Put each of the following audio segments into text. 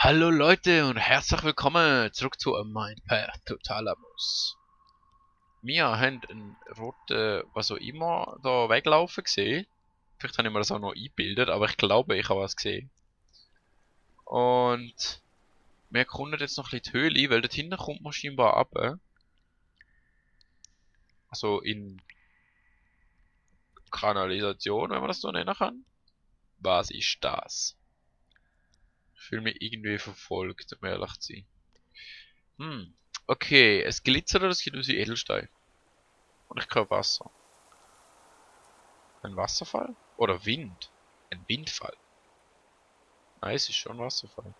Hallo Leute und herzlich willkommen zurück zu Minecraft Totalamus. Wir haben einen roten, was auch immer, da weglaufen gesehen. Vielleicht habe ich mir das auch noch eingebildet, aber ich glaube, ich habe was gesehen. Und wir erkunden jetzt noch ein bisschen die Höhle, weil dort hinten kommt man scheinbar ab. Also in Kanalisation, wenn man das so nennen kann. Was ist das? Ich fühle mich irgendwie verfolgt, um ehrlich zu sein. Okay, es glitzert oder es geht aus wie Edelstein. Und ich höre Wasser. Ein Wasserfall? Oder Wind? Ein Windfall. Nein, es ist schon Wasserfall.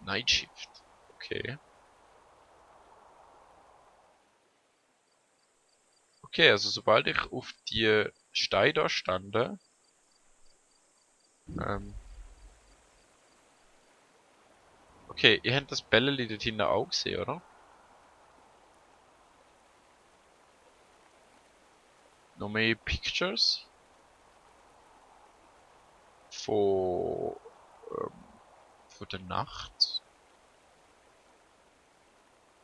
Night Shift. Okay. Okay, also sobald ich auf die Steine da stande, ähm, okay, ihr habt das Bälleli dort hinten auch gesehen, oder? Noch mehr Pictures von, ähm, von der Nacht.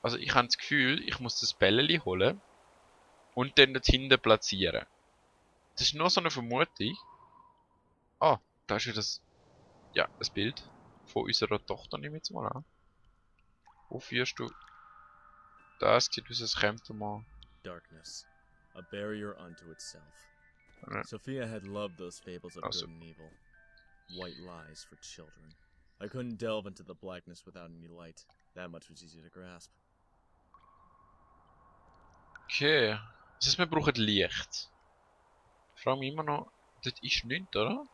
Also ich habe das Gefühl, ich muss das Bälleli holen und dann dort hinten platzieren. Das ist nur so eine Vermutung. Ah, da ist ja das Bild von unserer Tochter, nehme ich jetzt mal an. Wo führst du? Das sieht aus, als käme mal. Darkness, a barrier unto itself. Ja, Sophia had loved those fables of also, good and evil. White lies for children. I couldn't delve into the blackness without any light. That much was easy to grasp. okay. Das heißt, wir brauchen Licht. Ich frage mich immer noch, dort ist nichts, oder?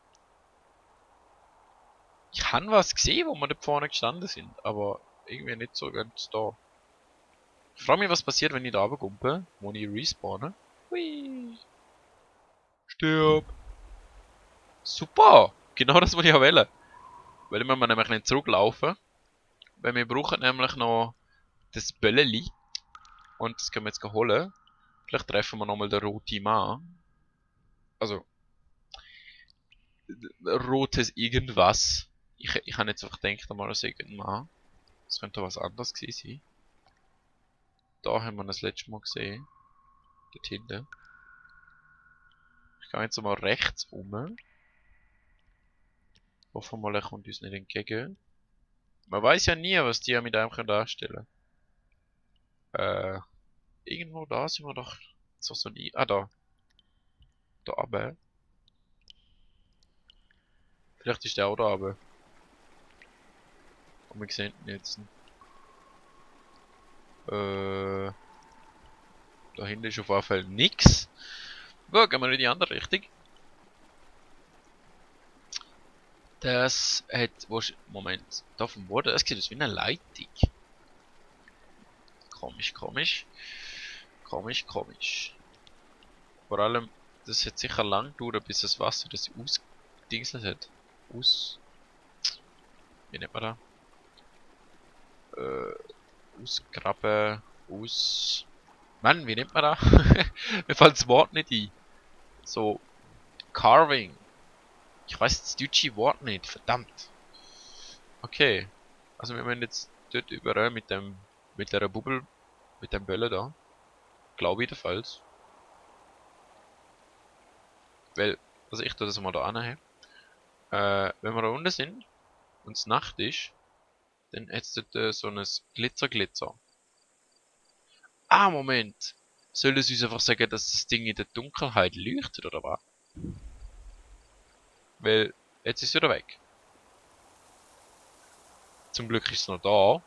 Ich habe was gesehen, wo wir dort vorne gestanden sind, aber irgendwie nicht so ganz da. Ich frage mich, was passiert, wenn ich da runterkomme, wo ich respawne. Hui. Stirb. Super! Genau das, was ich auch wollte. Weil wir nämlich nicht zurücklaufen. Weil wir brauchen nämlich noch das Bölleli. Und das können wir jetzt holen. Vielleicht treffen wir nochmal den roten Mann. Also, rotes irgendwas. Ich habe jetzt einfach gedacht, mal das irgendein Mann. Das könnte was anderes gewesen sein. Da haben wir das letzte Mal gesehen. Dort hinten. Ich gehe jetzt mal rechts um. Hoffen wir mal, er kommt uns nicht entgegen. Man weiß ja nie, was die mit einem darstellen können. Irgendwo da sind wir doch so nie. Ah, da. Da oben. Vielleicht ist der auch da oben. Und wir sehen ihn jetzt. Da hinten ist auf jeden Fall nix. Gut, gehen wir in die andere Richtung. Das hat. Moment. Da vom Boden. Es sieht aus wie eine Leitung. Komisch, komisch. Komisch, komisch. Vor allem, das hat sicher lang gedauert, bis das Wasser das ausgedingselt hat. Wie nennt man das? Ausgraben. Mann, wie nennt man das? Mir fällt das Wort nicht ein. So. Carving. Ich weiß das deutsche Wort nicht, verdammt. Okay. Also wir müssen jetzt dort überall mit der Bubble, mit dem Böller da. Glaube ich jedenfalls. Weil, also ich tue das mal da anheben. Wenn wir da unten sind und es Nacht ist, dann hat es dort so ein Glitzer. Ah, Moment! Soll es uns einfach sagen, dass das Ding in der Dunkelheit leuchtet, oder was? Weil, jetzt ist es wieder weg. Zum Glück ist es noch da.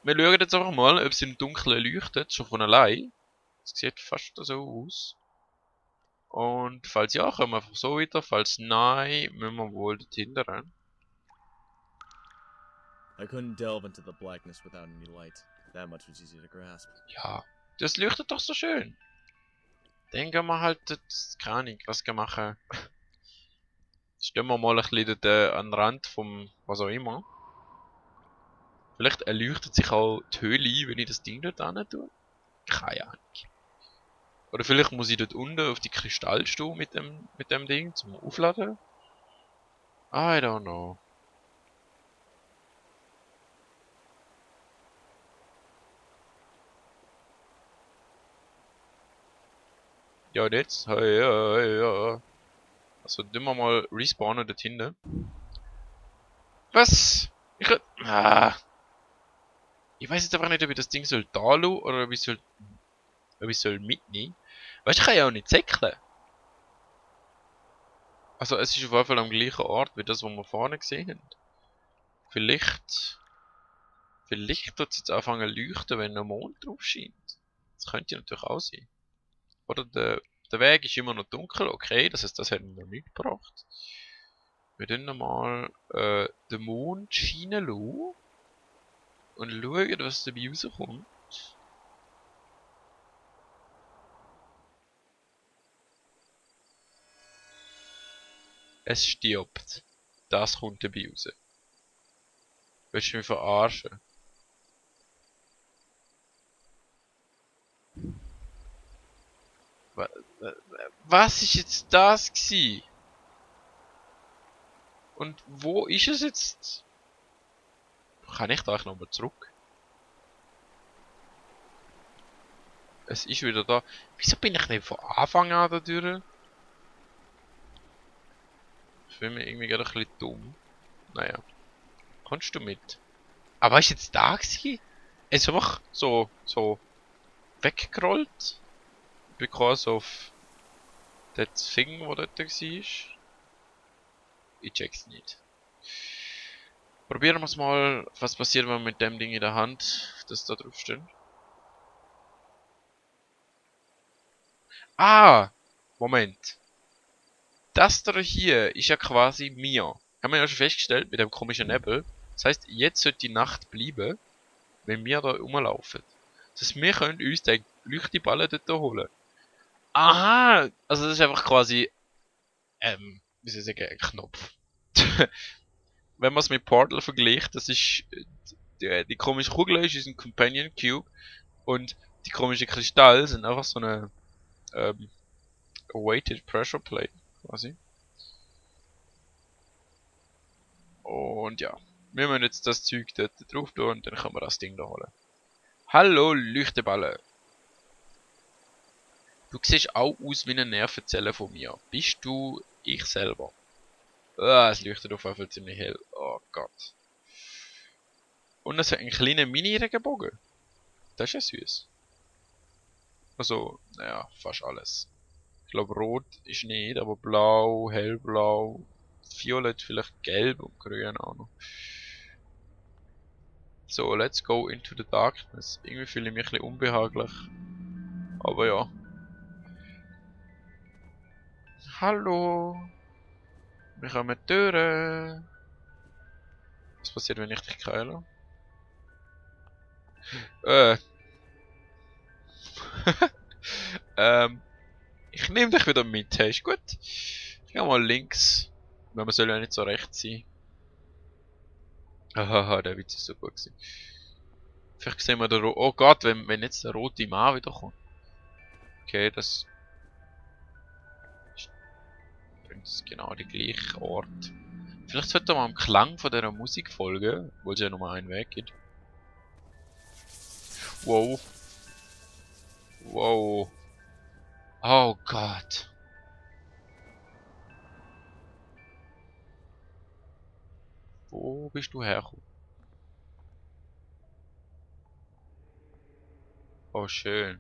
Wir schauen jetzt einfach mal, ob es im Dunkeln leuchtet, schon von allein. Es sieht fast so aus. Und falls ja, kommen wir einfach so weiter. Falls nein, müssen wir wohl dort hinten. I couldn't delve into the blackness without any light. That much was easy to grasp. Ja, das leuchtet doch so schön. Dann gehen wir halt dort, keine Ahnung, was wir machen. Stellen wir mal ein bisschen dort an den Rand vom, was auch immer. Vielleicht erleuchtet sich auch die Höhle ein, wenn ich das Ding dort hin tue. Keine Ahnung. Oder vielleicht muss ich dort unten auf die Kristall stehen mit dem Ding zum Aufladen. I don't know. Ja, und jetzt? Hey, ja, hey, ja. Also, tun wir mal respawnen dort hinten. Was? Ich weiß jetzt einfach nicht, ob ich das Ding soll da lassen oder ob ich soll mitnehmen. Weißt du, ich kann ja auch nicht säckeln. Also, es ist auf jeden Fall am gleichen Ort wie das, was wir vorne gesehen haben. Vielleicht tut es jetzt anfangen zu leuchten, wenn der Mond drauf scheint. Das könnte natürlich auch sein. Oder der Weg ist immer noch dunkel, okay, das heißt, das hätten wir mitgebracht. Wir tun nochmal den Mond scheinen lassen und schauen, was dabei rauskommt. Es stirbt. Das kommt dabei raus. Willst du mich verarschen? Was ist jetzt das gsi? Und wo ist es jetzt? Kann ich da eigentlich nochmal zurück? Es ist wieder da. Wieso bin ich nicht von Anfang an da durch? Ich fühle mich irgendwie gerade ein bisschen dumm. Naja. Kommst du mit? Aber ist jetzt da gsi? Es ist einfach so weggerollt. Because of that thing, wo dort war. Ich check's nicht. Probieren wir es mal, was passiert, wenn wir mit dem Ding in der Hand, das da drauf steht. Ah! Moment. Das da hier ist ja quasi mir. Haben wir ja schon festgestellt mit dem komischen Nebel. Das heißt, jetzt sollte die Nacht bleiben, wenn wir da rumlaufen. Das heißt, wir können uns den Leuchteballen dort holen. Aha! Also das ist einfach quasi, wie soll ich sagen, ein Knopf. Wenn man es mit Portal vergleicht, das ist, die komische Kugel ist ein Companion Cube und die komischen Kristalle sind einfach so eine, weighted pressure plate, quasi. Und ja, wir müssen jetzt das Zeug dort drauf tun und dann können wir das Ding da holen. Hallo Leuchteballe. Du siehst auch aus wie eine Nervenzelle von mir. Bist du ich selber? Ah, es leuchtet auf jeden Fall ziemlich hell. Oh Gott. Und es hat einen kleinen Mini-Regenbogen. Das ist ja süß. Also, naja, fast alles. Ich glaube rot ist nicht, aber blau, hellblau, violett, vielleicht gelb und grün auch noch. So, let's go into the darkness. Irgendwie fühle ich mich ein bisschen unbehaglich. Aber ja. Hallo. Wir kommen durch. Was passiert, wenn ich dich keile? ähm, ich nehme dich wieder mit, hey, ist gut. Ich gehe mal links. Weil man soll ja nicht so rechts sein. Hahaha, der Witz ist so gut gewesen. Vielleicht sehen wir den Oh Gott, wenn jetzt der rote Mann wieder kommt. Okay, das ist genau der gleiche Ort. Vielleicht sollte man am Klang von dieser Musik folgen, obwohl es ja nur einen Weg gibt. Wow. Wow. Oh Gott. Wo bist du hergekommen? Oh, schön.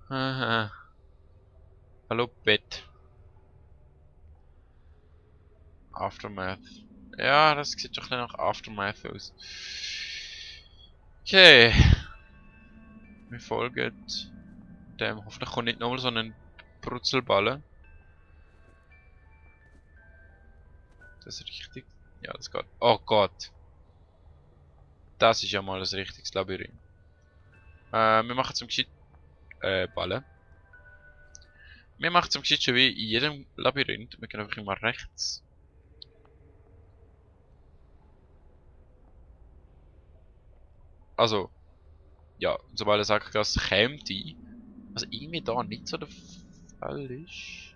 Haha. Hallo, Bett. Aftermath. Ja, das sieht doch nach Aftermath aus. Okay. Wir folgen dem. Hoffentlich kommt nicht nochmal so ein Brutzelballen. Das ist richtig. Ja, das geht. Oh Gott. Das ist ja mal ein richtiges Labyrinth. Wir machen zum Gescheit. Ballen. Wir machen zum Gescheit schon wie in jedem Labyrinth. Wir gehen einfach immer rechts. Also. Ja, sobald er sagt, das kommt die. Was irgendwie da nicht so der Fall ist.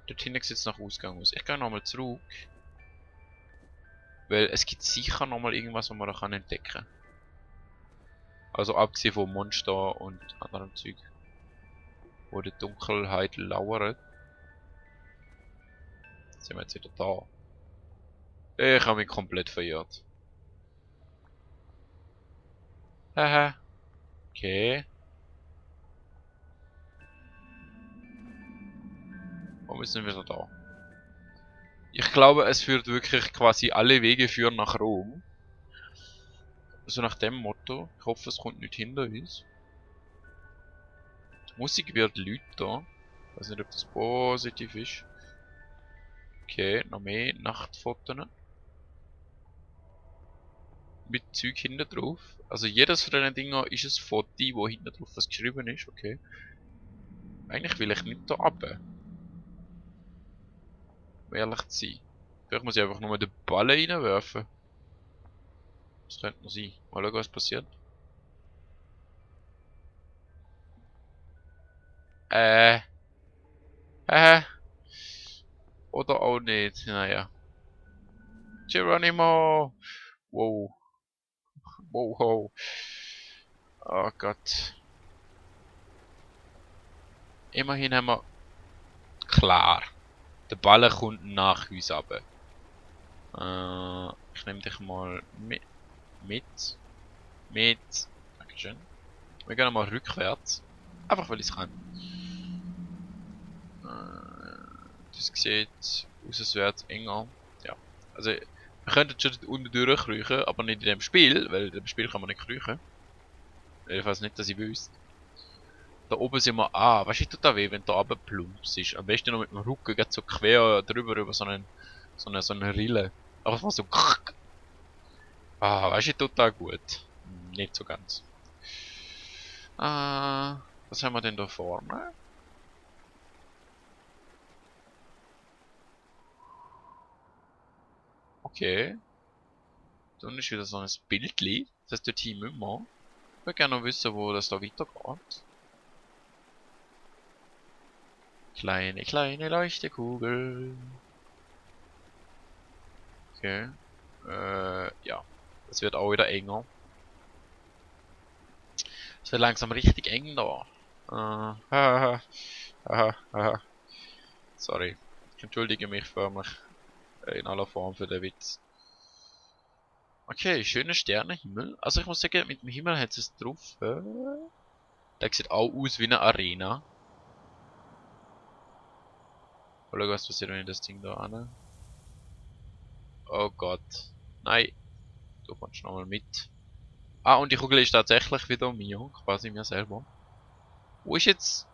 Dort hinten sieht es nach Ausgang aus. Ich gehe nochmal zurück. Weil es gibt sicher nochmal irgendwas, was man da kann entdecken kann. Also abgesehen von Monster und anderen Zeug. Wo die Dunkelheit lauert. Sind wir jetzt wieder da. Ich habe mich komplett verirrt. Haha. Okay. Warum ist denn wieder da? Ich glaube, es führt wirklich quasi alle Wege führen nach Rom. Also nach dem Motto. Ich hoffe, es kommt nicht hinter uns. Die Musik wird lauter. Ich weiß nicht, ob das positiv ist. Okay, noch mehr Nachtfotos. Mit Zeug hinten drauf. Also jedes von diesen Dinger ist ein Foto, wo hinten drauf was geschrieben ist. Okay. Eigentlich will ich nicht da runter. Um ehrlich zu sein. Vielleicht muss ich einfach nur den Ball reinwerfen. Das könnte noch sein. Mal schauen, was passiert. Äh. Oder auch nicht. Naja. Geronimo! Wow. Wow, wow. Oh Gott. Immerhin haben wir... Klar. Der Ball kommt nach uns runter. Ich nehme dich mal mit. Dankeschön. Wir gehen mal rückwärts. Einfach weil ich es kann. Das sieht aus, als wäre es enger. Ja. Also, wir könnten schon unten durchkriechen, aber nicht in dem Spiel, weil in dem Spiel kann man nicht kriechen. Jedenfalls nicht, dass ich wüsste. Da oben sind wir, weißt du, tut da weh, wenn da oben plumps ist. Am besten noch mit dem Rücken geht so quer drüber, über so eine Rille. Aber es war so, weißt du, tut da gut. Nicht so ganz. Was haben wir denn da vorne? Okay. Dann ist wieder so ein Bildli. Das heißt, dort hin müssen wir. Ich würde gerne noch wissen, wo das da weitergeht. Kleine Leuchtekugel. Okay. Ja. Das wird auch wieder enger. Es wird langsam richtig eng da. Sorry. Ich entschuldige mich förmlich in aller Form für den Witz. Okay, schöner Sternenhimmel. Also ich muss sagen, mit dem Himmel hat es drauf. Der sieht auch aus wie eine Arena. Oder was passiert, wenn ich das Ding da an? Oh Gott. Nein. Du kommst nochmal mit. Und die Kugel ist tatsächlich wieder mir. Quasi mir selber. Wo ist jetzt...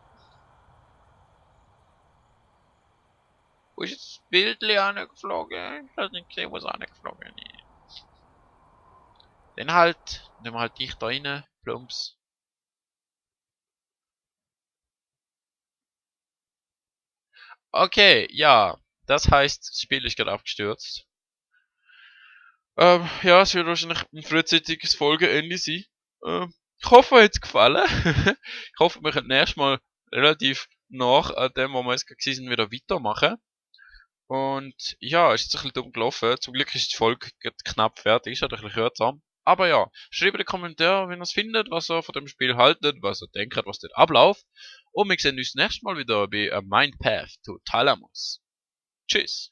Wo ist jetzt das Bildli angeflogen? Ich hab nicht gesehen, wo es angeflogen ist. Dann halt. Nehmen wir halt dich da rein. Plumps. Okay, ja. Das heißt, das Spiel ist gerade abgestürzt. Ja, es wird wahrscheinlich ein frühzeitiges Folgenende sein. Ich hoffe, euch hat es gefallen. Ich hoffe, wir können nächstes Mal relativ nach dem, wo wir jetzt gerade sind, wieder weitermachen. Und ja, es ist ein bisschen dumm gelaufen. Zum Glück ist die Folge knapp fertig, ist halt ein bisschen kürzer. Aber ja, schreibt in den Kommentaren, wenn ihr es findet, was ihr von dem Spiel haltet, was ihr denkt, was dort abläuft. Und wir sehen uns nächstes Mal wieder bei A Mind Path to Thalamus. Tschüss.